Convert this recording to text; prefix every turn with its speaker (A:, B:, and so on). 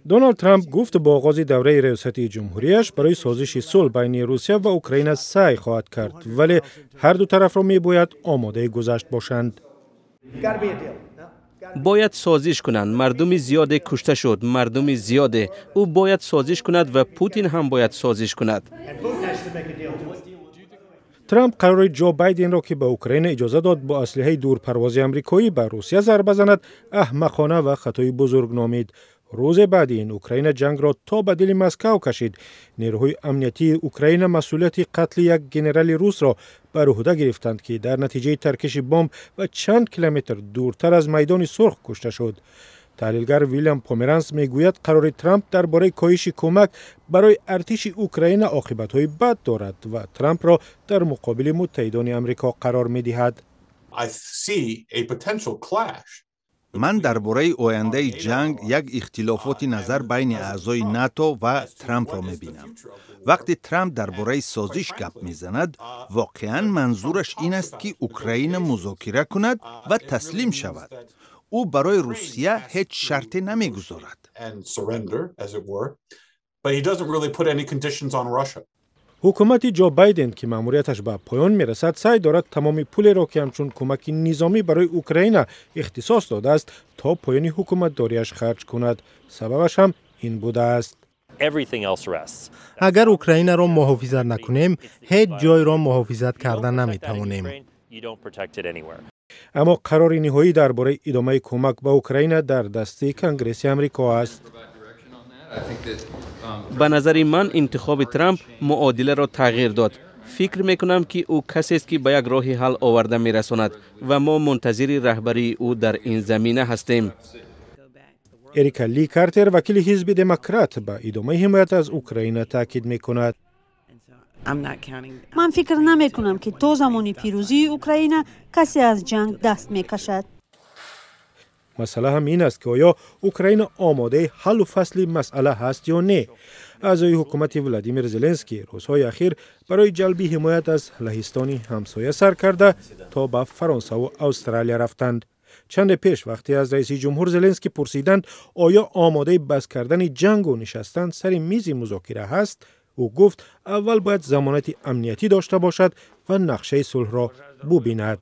A: Доналд Трамп гуфт, бо оғози давраи риёсати ҷумҳурияш барои созиши сулҳ байни Русия ва Украина саъй хоҳад кард, вале ҳар ду тарафро мебояд омодаи гузашт бошанд.
B: Бояд созиш кунанд. Мардуми зиёде кушта шуд, мардуми зиёде. Ӯ бояд созиш кунад ва Путин ҳам бояд созиш кунад.
A: Трамп қарори Ҷо Байденро, ки ба Украина иҷоза дод бо аслиҳаи дурпарвози амрикоӣ ба Русия зарба занад, аҳмақона ва хатои бузург номид. Рӯзе баъди ин Украина ҷангро то ба дили Москав кашид. Нерӯҳои амниятии Украина масъулияти қатли як генерали русро бар уҳда гирифтанд, ки дар натиҷаи таркиши бомб ва чанд километр дуртар аз Майдони Сурх кушта шуд. Таҳлилгар Вилям Померанс мегӯяд, қарори Трамп дар бораи коҳиши кӯмак барои артиши Украина оқибатҳои бад дорад ва Трампро дар муқобили муттаҳидони Амрико қарор медиҳад.
C: Ман дар бораи ояндаи ҷанг як ихтилофоти назар байни аъзои НАТО ва Трампро мебинам. Вақте Трамп дар бораи созиш гап мезанад, воқеан манзураш ин аст, ки Украина музокира кунад ва таслим шавад. Ӯ барои Русия ҳеҷ шарте намегузорад.
A: Ҳукумати Ҷо Байден, ки маъмурияташ ба поён мерасад, саъй дорад тамоми пулеро, ки ҳамчун кӯмаки низомӣ барои Украина ихтисос додааст, то поёни ҳукуматдориаш харҷ кунад. Сабабаш ҳам ин будааст.
D: Агар Украинаро муҳофизат накунем, ҳеҷ ҷойро муҳофизат карда наметавонем.
A: Аммо қарори ниҳоӣ дар бораи идомаи кӯмак ба Украина дар дасти Конгресси Амрико аст.
B: Ба назари ман, интихоби Трамп муодиларо тағйир дод. Фикр мекунам, ки ӯ касест, ки ба як роҳи ҳал оварда мерасонад, ва мо мунтазири раҳбарии ӯ дар ин замина ҳастем.
A: Эрика Ли Картер, вакили ҳизби Демократ, ба идомаи ҳимоят аз Украина таъкид мекунад.
E: Ман фикр намекунам, ки то замони пирӯзии Украина касе аз ҷанг даст мекашад.
A: Масъала ҳам ин аст, ки оё Украина омодаи ҳаллу фасли масъала ҳаст ё не. Аъзои ҳукумати Владимир Зеленский рӯзҳои ахир барои ҷалби ҳимоят аз Лаҳистони ҳамсоя сар карда то ба Фаронсаву Австралия рафтанд. Чанде пеш, вақте аз раиси ҷумҳур Зеленский пурсиданд, оё омодаи бас кардани ҷангу нишастан сари мизи музокира ҳаст, ӯ гуфт, аввал бояд замонати амниятӣ дошта бошад ва нақшаи сулҳро бубинад.